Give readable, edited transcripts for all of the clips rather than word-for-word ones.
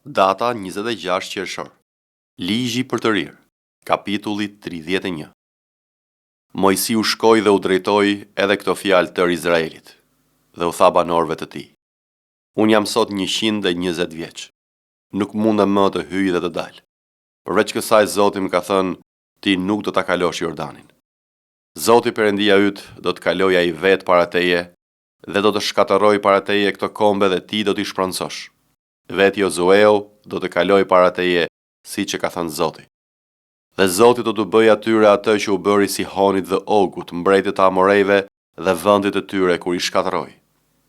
Data 26 qershor. Ligji i përtërirë, kapitulli 31. Moisiu shkoi dhe u drejtoi edhe këto fjalë tërë Izraelit dhe u tha banorëve të tij: Unë jam sot 120 vjeç. Nuk mundem më të hyj dhe të dal. Përveç kësaj Zoti më ka thënë, ti nuk do ta kalosh Jordanin. Zoti Perëndia yt do të kalojë ai vetë para teje dhe do të shkatërrojë para teje këto kombe dhe ti do t'i shpronësosh. Vetë Jozueu do të kalojë para teje, siç e ka thënë Zoti. Dhe Zoti do t'u bëjë atyre atë që u bëri Sihonit dhe Ogut, mbretit të Amorejve dhe vendit të tyre kur i shkatërroi.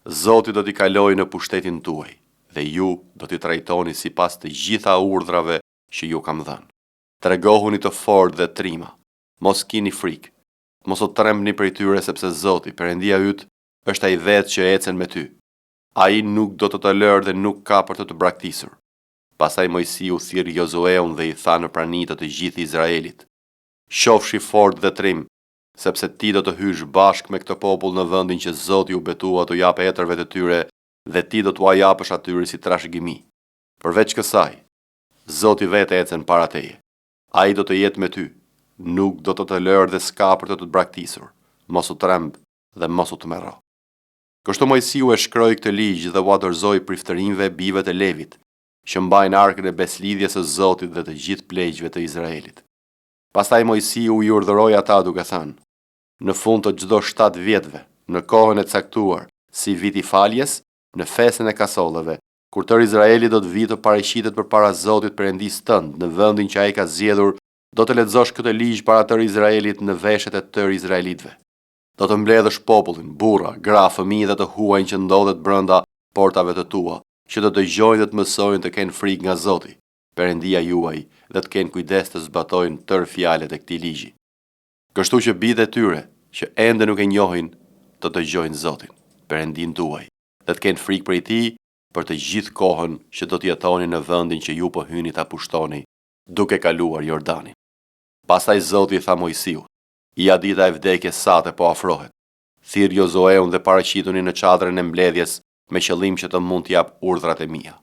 Zoti do t'i kalojë në pushtetin tuaj dhe ju do t'i trajtoni sipas të gjitha urdhrave që ju kam dhënë. Tregohuni të fortë dhe trima, mos kini frikë, mos u trembni prej tyre sepse Zoti, Perëndia yt, është ai vetë që ecën me ty. Ai nuk do të të lërë dhe nuk ka për të të braktisur. Pastaj Moisiu thirri Jozueun dhe i tha në prani të të gjithë Izraelit, Qofsh i fortë dhe trim, sepse ti do të hysh bashkë me këtë popull në vendin që Zoti u betua t'u japë etërve të tyre dhe ti do t'ua japësh atyre si trashëgimi. Përveç kësaj, Zoti vetë ecën para teje. Ai do të jetë me ty, nuk do të të lërë dhe s'ka për të të braktisur. Mos u tremb dhe mos u tmerro. Kështu Moisiu e shkroi këtë ligj dhe ua dorëzoi priftërinjve bijve të Levit, që mbajnë arkën e besëlidhjes së Zotit dhe të gjithë pleqve të Izraelit. Pastaj Moisiu i urdhëroi ata duke thënë, Në fund të çdo shtatë vjetëve, në kohën e caktuar, si vit i faljes, në festën e kasolleve, kur tërë Izraeli do të vijë të paraqitet përpara Zotit Perëndisë tënd në vendin që ai ka zgjedhur, do të lexosh këtë ligj para tërë Izraelit në veshët e tërë izraelitëve. Do të mbledhësh popullin, burra, gra, fëmijë dhe të huajin që ndodhet brenda portave të tua, që të dëgjojnë dhe të mësojnë të kenë frikë nga Zoti, Perëndia juaj, dhe të kenë kujdes të zbatojnë tërë fjalët e këtij ligji. Kështu që bijtë e tyre, që ende nuk e njohin, të dëgjojnë Zotin, Perëndinë tuaj, dhe të kenë frikë prej tij për të gjithë kohën që do të jetoni në vendin që ju po hyni ta pushtoni, duke kaluar Jordanin. Pastaj Zoti i tha Moisiut, Ja dita e vdekjes sate po afrohet. Thirr Jozueun dhe paraqituni në çadrën e mbledhjes me qëllim që të mund të jap urdhrat e mia.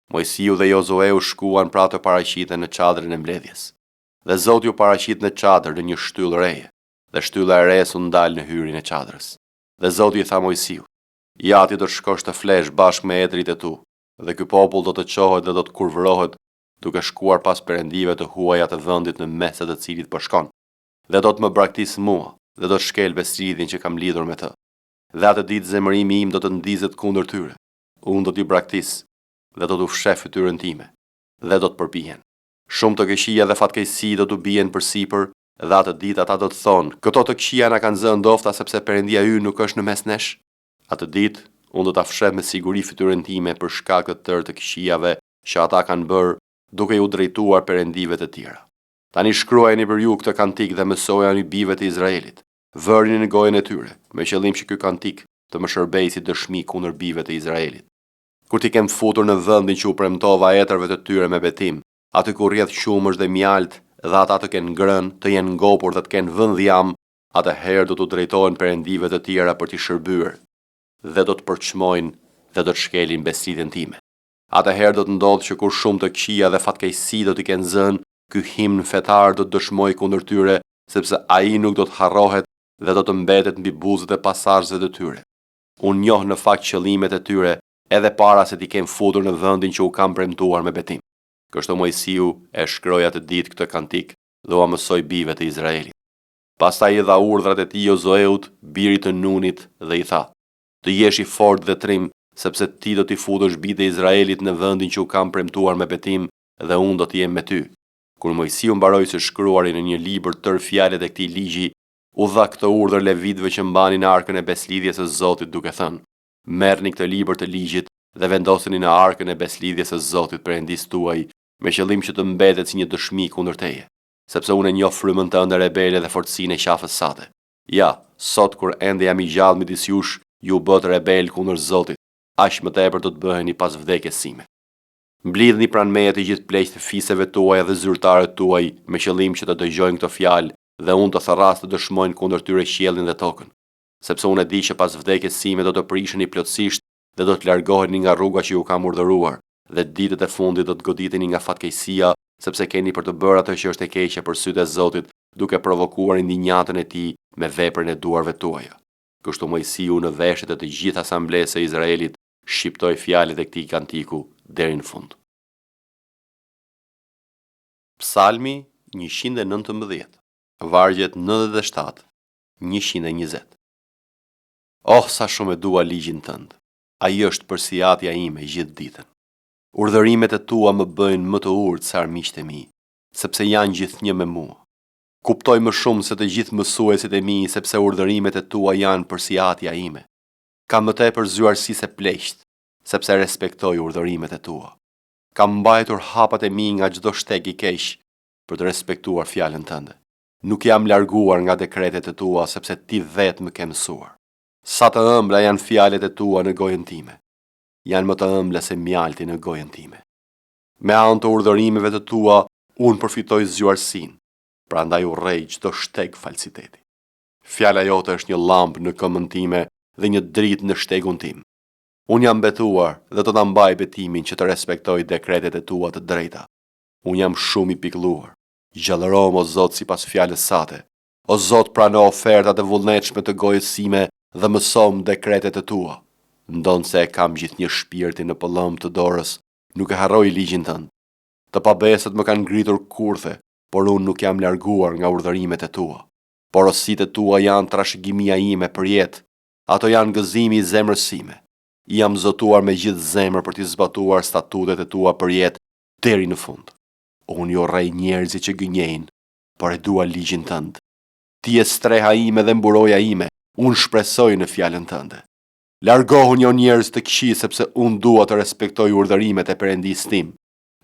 Moisiu dhe Jozueu shkuan pra të paraqiten në çadrën e mbledhjes. Dhe Zoti u paraqit në çadër në një shtyllë reje, dhe shtylla e resë u ndal në hyrjen e çadrës. Dhe Zoti i tha Moisiut, Ja ti do të shkosh të flesh bashkë me etërit e tu, dhe ky popull do të çohet dhe do të kurvërohet duke shkuar pas perëndive të huaja të vendit në mes të të cilit po shkon. Dhe do të më braktisë mua, dhe do të shkelë besëlidhjen që kam lidhur me të. Dhe atë ditë zemërimi im do të ndizet kundër tyre. Unë do t'i braktis, dhe do t'u fsheh fytyrën time, dhe do të përpihen. Shumë të këqija dhe fatkeqësi do t'u bien përsipër, dhe atë ditë ata do të thonë, Këto të këqija na kanë zënë ndofta sepse Perëndia ynë nuk është në mes nesh? Atë ditë, unë do ta fsheh me siguri fytyrën time për shkak të tërë të këqijave që ata kanë bërë, duke iu drejtuar perëndive të tjera. Tani shkruajeni për ju këtë kantik dhe mësojani bijve të Izraelit. Vërini në gojën e tyre, me qëllim që ky kantik të më shërbejë si dëshmi kundër bijve të Izraelit. Kur t'i kem futur në vendin që u premtova etërve të tyre me betim, aty ku rrjedh qumësht dhe mjaltë dhe ata të kenë ngrënë, të jenë ngopur dhe të kenë vënë dhjamë, atëherë do t'u drejtohen perëndive të tjera për t'i shërbyer dhe do të përçmojnë dhe do të shkelin besëlidhjen time. Atëherë do të ndodhë që kur shumë të këqija dhe fatkeqësi do t'i kenë zënë, ky himn fetar do të dëshmojë kundër tyre, sepse ai nuk do të harrohet dhe do të mbetet mbi buzët e pasardhësve të tyre. Unë njoh në fakt qëllimet e tyre edhe para se t'i kem futur në vendin që u kam premtuar me betim. Kështu Moisiu e shkroi atë ditë këtë kantik dhe ua mësoi bijve të Izraelit. Pastaj i dha urdhrat e tij Jozueut, birit të Nunit, dhe i tha, Të jesh i fortë dhe trim, sepse ti do t'i futësh bijtë e Izraelit në vendin që u kam premtuar me betim dhe unë do të jem me ty. Kur Moisiu mbaroi së shkruari në një libër tërë fjalët e këtij ligji, u dha këtë urdhër levitëve që mbanin arkën e besëlidhjes së Zotit duke thënë, Merrni këtë libër të ligjit dhe vendoseni në arkën e besëlidhjes së Zotit Perëndisë tuaj, me qëllim që të mbetet si një dëshmi kundër teje, sepse unë e njoh frymën tënde rebele dhe fortësinë e qafës sate. Ja, sot kur ende jam i gjallë midis jush, ju u bëtë rebelë kundër Zotit, aq më tepër do të bëheni pas vdekjes sime. Mblidhni pranë meje të gjithë pleqtë e fiseve tuaja dhe zyrtarët tuaj, me qëllim që të dëgjojnë këto fjalë dhe unë të thërras të dëshmojnë kundër tyre qiellin dhe tokën. Sepse unë e di që pas vdekjes sime do të prisheni plotësisht dhe do të largoheni nga rruga që ju kam urdhëruar. Dhe ditët e fundit do të goditeni nga fatkeqësia, sepse keni për të bërë atë që është e keqe për sytë e Zotit, duke provokuar indinjatën e tij me veprën e duarve tuaja. Kështu Moisiu në veshët e të gjithë asamblesë së Izraelit shqiptoi fjalët e këtij kantiku deri në fund. Psalmi 119, vargjet 97, 120. Oh, sa shumë e dua ligjin tënd! Ai është përsiatja ime gjithë ditën. Urdhërimet e tua më bëjnë më të urtë se armiqtë e mi, sepse janë gjithnjë me mua. Kuptoj më shumë se të gjithë mësuesit e mi, sepse urdhërimet e tua janë përsiatja ime. Kam më tepër zgjuarsi se pleqtë, sepse respektoj urdhërimet e tua. Kam mbajtur hapat e mi nga çdo shteg i keq për të respektuar fjalën tënde. Nuk jam larguar nga dekretet e tua, sepse ti vetë më ke mësuar. Sa të ëmbla janë fjalët e tua në gojën time. Janë më të ëmbla se mjalti në gojën time. Me anë të urdhërimeve të tua, unë përfitoj zgjuarsinë, prandaj urrej çdo shteg falsiteti. Fjala jote është një llambë në këmbën time dhe një dritë në shtegun tim. Unë jam betuar dhe do ta mbaj betimin që të respektoj dekretet e tua të drejta. Unë jam shumë i pikëlluar. Gjallëromë, o Zot, sipas fjalës sate. O Zot, prano ofertat e vullnetshme të gojës sime dhe mësomë dekretet e tua. Ndonëse e kam gjithnjë shpirtin në pëllëmbë të dorës, nuk e harroj ligjin tënd. Të pabesët më kanë ngritur kurthe, por unë nuk jam larguar nga urdhërimet e tua. Porositë e tua janë trashëgimia ime përjetë, ato janë gëzimi i zemrës sime. I jam zotuar me gjithë zemër për t'i zbatuar statutet e tua përjetë deri në fund. Unë i urrej njerëzit që gënjejnë, por e dua ligjin tënd. Ti je streha ime dhe mburoja ime, unë shpresoj në fjalën tënde. Largohuni o njerëz të këqij sepse unë dua të respektoj urdhërimet e Perëndisë tim.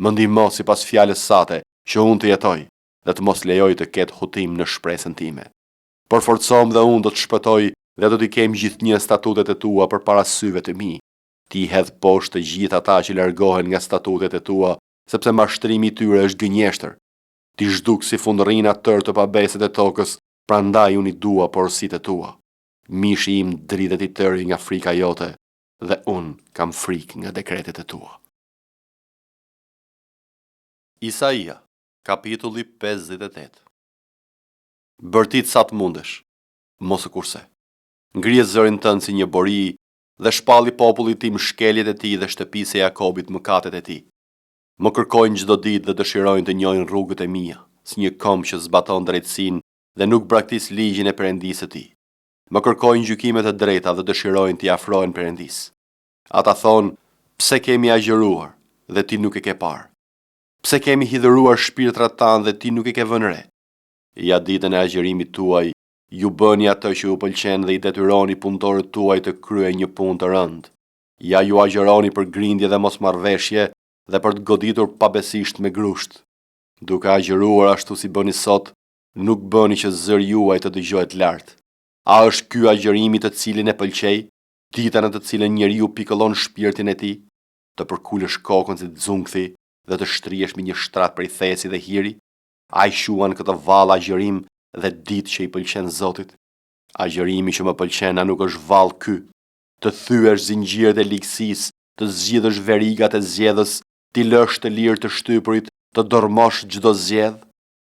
Më ndihmo sipas fjalës sate, që unë të jetoj dhe të mos lejoj të ketë hutim në shpresën time. Përforcomë dhe unë do të shpëtoj dhe do t'i kem gjithnjë statutet e tua përpara syve të mi. Ti hedh poshtë të gjithë ata që largohen nga statutet e tua, sepse mashtrimi i tyre është gënjeshtër. Ti zhduk si fundërrina tërë të pabesët e tokës, prandaj unë i dua porositë e tua. Mishi im dridhet i tëri nga frika jote dhe unë kam frikë nga dekretet e tua. Isaia, kapitulli 58 Bërtit sa të mundesh, mos u kurse. Ngrije zërin tënd si një bori dhe shpalli popullit tim shkeljet e tij dhe shtëpisë së Jakobit mëkatet e tij. Më kërkojnë çdo ditë dhe dëshirojnë të njohin rrugët e mia, si një komb që zbaton drejtësinë dhe nuk braktis ligjin e Perëndisë së tij. Më kërkojnë gjykime të drejta dhe dëshirojnë t'i afrohen Perëndisë. Ata thonë, Pse kemi agjëruar dhe ti nuk e ke parë? Pse kemi hidhëruar shpirtrat tanë dhe ti nuk e ke vënë re? Ja ditën e agjërimit tuaj, ju bëni atë që ju pëlqen dhe i detyroni punëtorët tuaj të kryejnë një punë të rëndë. Ja ju agjëroni për grindje dhe mosmarrëveshje dhe për të goditur pabesisht me grusht. Duke agjëruar ashtu si bëni sot, nuk bëni që zëri juaj të dëgjohet lart. A është ky agjërimi të cilin e pëlqej, dita në të cilën njeriu pikëllon shpirtin e tij? Të përkulësh kokën si xhunkthi dhe të shtrihesh mbi një shtrat prej thesi dhe hiri? A e quan këtë vallë agjërim dhe ditë që i pëlqen Zotit? Agjërimi që më pëlqen a nuk është vallë ky? Të thyesh zinxhirët e ligësisë, të zgjidhësh verigat e zgjedhës, t'i lësh të lirë të shtypurit, të dërrmosh çdo zgjedhë?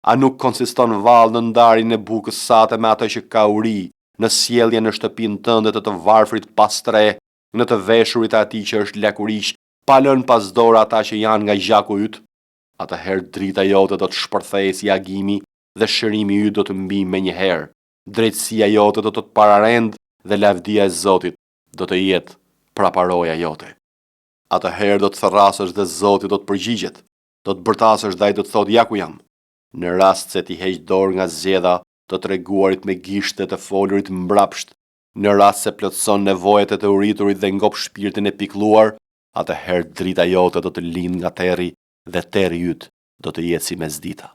A nuk konsiston vallë në ndarjen e bukës sate me atë që ka uri, në sjelljen në shtëpinë tënde të të varfrit pa strehë, në të veshurit e atij që është lakuriq, pa lënë pas dore ata që janë nga gjaku yt? Atëherë drita jote do të shpërthejë si agimi dhe shërimi yt do të mbijë menjëherë. Drejtësia jote do të të pararendë dhe lavdia e Zotit do të jetë praparoja jote. Atëherë do të thërrasësh dhe Zoti do të përgjigjet, do të bërtasësh dhe ai do të thotë ja ku jam. Në rast se ti heq dorë nga zgjedha, të treguarit me gisht dhe të folurit mbrapsht, në rast se plotëson nevojat e të uriturit dhe ngop shpirtin e pikëlluar, atëherë drita jote do të lindë nga terri dhe terri yt do të jetë si mesdita.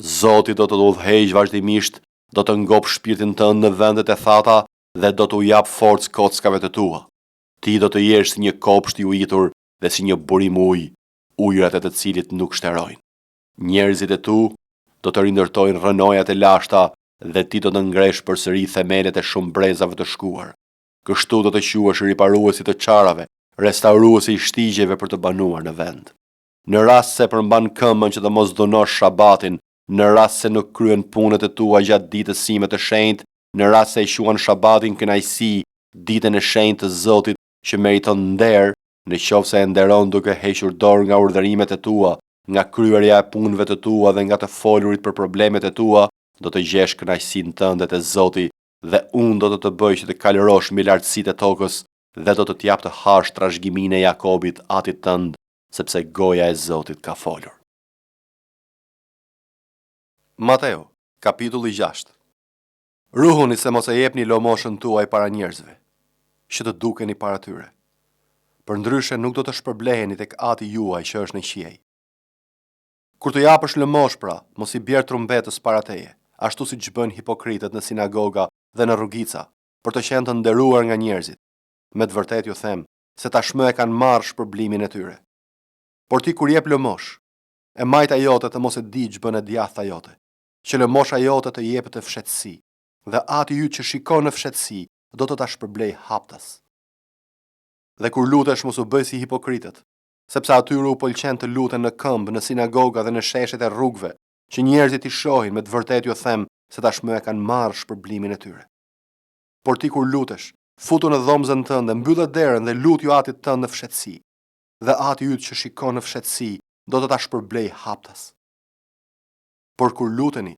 Zoti do të të udhëheqë vazhdimisht, do të ngopë shpirtin tënd në vendet e thata dhe do t'u japë forcë kockave të tua. Ti do të jesh si një kopsht i ujitur dhe si një burim uji, ujërat e të cilit nuk shterojnë. Njerëzit e tu do të rindërtojnë rrënojat e lashta dhe ti do të ngresh përsëri themelet e shumë brezave të shkuar. Kështu do të quhesh riparues i të çarave. Restauruesi i shtigjeve për të banuar në vend. Në rast se përmban këmbën që të mos dhunosh Shabatin, në rast se nuk kryen punët e tua gjatë ditës sime të shenjtë, në rast se e quan Shabatin kënaqësi, ditën e shenjtë të Zotit që meriton nder, në qoftë se e nderon duke hequr dorë nga urdhërimet e tua, nga kryerja e punëve të tua dhe nga të folurit për problemet e tua, do të gjesh kënaqësinë tënde te Zoti dhe unë do të të bëj që të kalërosh mbi lartësitë e tokës dhe do të të jap të hash trashëgiminë e Jakobit, atit tënd, sepse goja e Zotit ka folur. Mateu, kapitulli 6. Ruhuni se mos e jepni lëmoshën tuaj para njerëzve, që të dukeni para tyre. Përndryshe nuk do të shpërbleheni tek Ati juaj që është në qiej. Kur të japësh lëmoshë pra, mos i bjer trumbetës para teje, ashtu siç bëjnë hipokritët në sinagoga dhe në rrugica, për të qenë të nderuar nga njerëzit. Me të vërtetë ju them, se tashmë e kanë marrë shpërblimin e tyre. Por ti kur jep lëmoshë, e majta jote të mos e dijë ç'bën e djathta jote, që lëmosha jote të jepet në fshehtësi, dhe Ati yt që shikon në fshehtësi do të ta shpërblejë haptas. Dhe kur lutesh mos u bëj si hipokritët, sepse atyre u pëlqen të luten në këmbë, në sinagoga dhe në sheshet e rrugëve, që njerëzit t'i shohin, me të vërtetë ju them se tashmë e kanë marrë shpërblimin e tyre. Por ti kur lutesh, futu në dhomëzën tënde, mbylle derën dhe lutju Atit tënd në fshehtësi. Dhe Ati yt që shikon në fshehtësi do të ta shpërblejë haptas. Por kur luteni,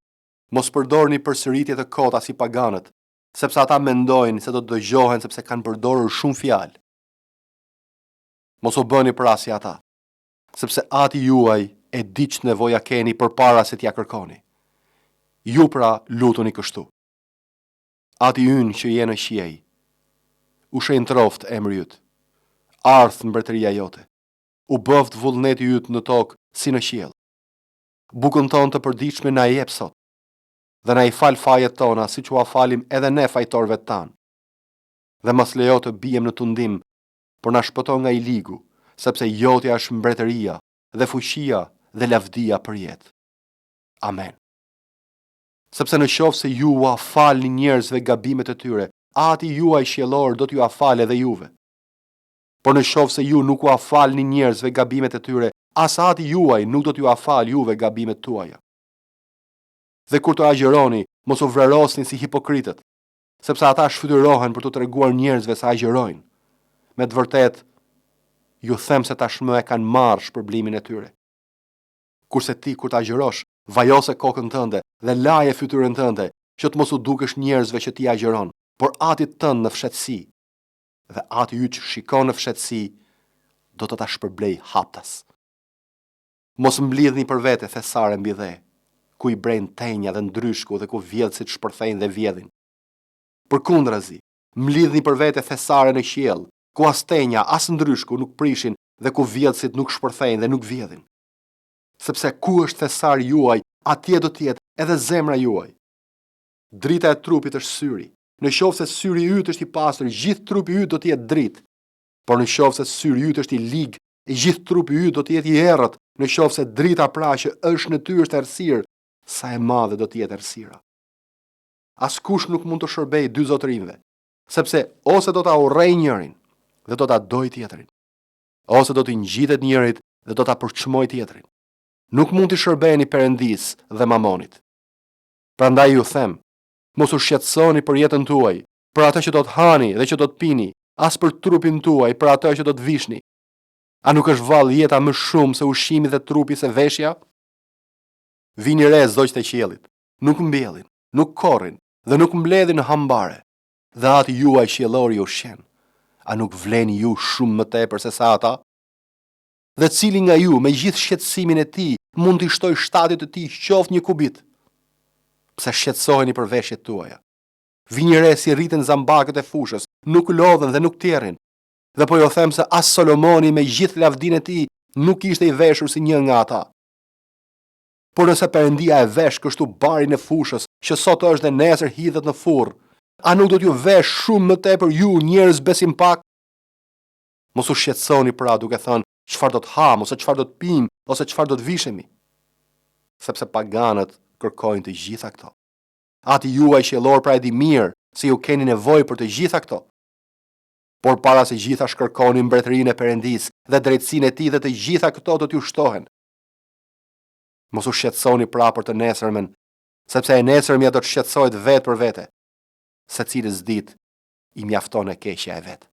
mos përdorni përsëritje të kota si paganët, sepse ata mendojnë se do të dëgjohen sepse kanë përdorur shumë fjalë. Mos u bëni pra si ata, sepse Ati juaj e di ç'nevoja keni përpara se t'ia kërkoni. Ju pra lutuni kështu. Ati ynë që je në qiej, u shenjtëroftë emri yt. Ardhtë mbretëria jote. U bëftë vullneti yt në tokë si në qiell. Bukën tonë të përditshme na e jep sot. Dhe na i fal fajet tona siç ua falim edhe ne fajtorëve tanë. Dhe mos lejo të biem në tundim, por na shpëto nga i ligu, sepse jotja është mbretëria dhe fuqia dhe lavdia përjetë. Amen. Sepse në qoftë se ju ua falni njerëzve gabimet e tyre, Ati juaj qiellor do t'jua falë edhe juve. Por në qoftë se ju nuk ua falni njerëzve gabimet e tyre, as Ati juaj nuk do t'jua falë juve gabimet tuaja. Dhe kur të agjëroni, mos u vrerosni si hipokritët, sepse ata shfytyrohen për t'u treguar njerëzve se agjërojnë. Me të vërtetë, ju them se tashmë e kanë marrë shpërblimin e tyre. Kurse ti kur të agjërosh, vajose kokën tënde dhe laje fytyrën tënde, që të mos u dukesh njerëzve që ti agjëron, por Atit tënd në fshehtësi. Dhe Ati yt që shikon në fshehtësi do të ta shpërblejë haptas. Mos mblidhni për vete thesare mbi dhe, ku i brejnë tenja dhe ndryshku dhe ku vjedhësit shpërthejnë dhe vjedhin. Përkundrazi, mblidhni për vete thesare në qiell, ku as tenja, as ndryshku nuk prishin dhe ku vjedhësit nuk shpërthejnë dhe nuk vjedhin. Sepse ku është thesari juaj, atje do të jetë edhe zemra juaj. Drita e trupit është syri. Në qoftë se syri yt është i pastër, gjithë trupi yt do të jetë dritë. Por në qoftë se syri yt është i lig, gjithë trupi yt do të jetë i errët. Në qoftë se drita pra që është në ty është errësirë, sa e madhe do të jetë errësira. Askush nuk mund të shërbejë dy zotërinjve, sepse ose do ta urrejë njërin dhe do ta dojë tjetrin, ose do t'i ngjitet njërit dhe do ta përçmojë tjetrin. Nuk mund t'i shërbeni Perëndisë dhe Mamonit. Prandaj ju them, mos u shqetësoni për jetën tuaj, për atë që do të hani dhe që do të pini, as për trupin tuaj, për atë që do të vishni. A nuk është vallë jeta më shumë se ushqimi dhe trupi se veshja? Vini re zogjtë e qiellit, nuk mbjellin, nuk korrin dhe nuk mbledhin në hambare, dhe Ati juaj qiellor i ushqen. A nuk vleni ju shumë më tepër se sa ata? Dhe cili nga ju, me gjithë shqetësimin e tij, mund t'i shtojë shtatit të tij qoftë një kubit? Pse shqetësoheni për veshjet tuaja? Vini re si rriten zambakët e fushës, nuk lodhen dhe nuk tjerrin. Dhe po ju them se as Solomoni me gjithë lavdinë e tij nuk ishte i veshur si një nga ata. Por nëse Perëndia e vesh kështu barin e fushës, që sot është dhe nesër hidhet në furrë, a nuk do t'ju veshë shumë më tepër ju njerëz besimpak? Mos u shqetësoni pra duke thënë çfarë do të hamë ose çfarë do të pimë ose çfarë do të vishemi, sepse paganët kërkojnë të gjitha këto. Ati juaj qiellor pra e di mirë se ju keni nevojë për të gjitha këto. Por para së gjithash kërkoni mbretërinë e Perëndisë dhe drejtësinë e tij dhe të gjitha këto do t'ju shtohen. Mos u shqetësoni pra për të nesërmen, sepse e nesërmja do të shqetësohet vetë për vete. Secilës ditë i mjafton e keqja e vet.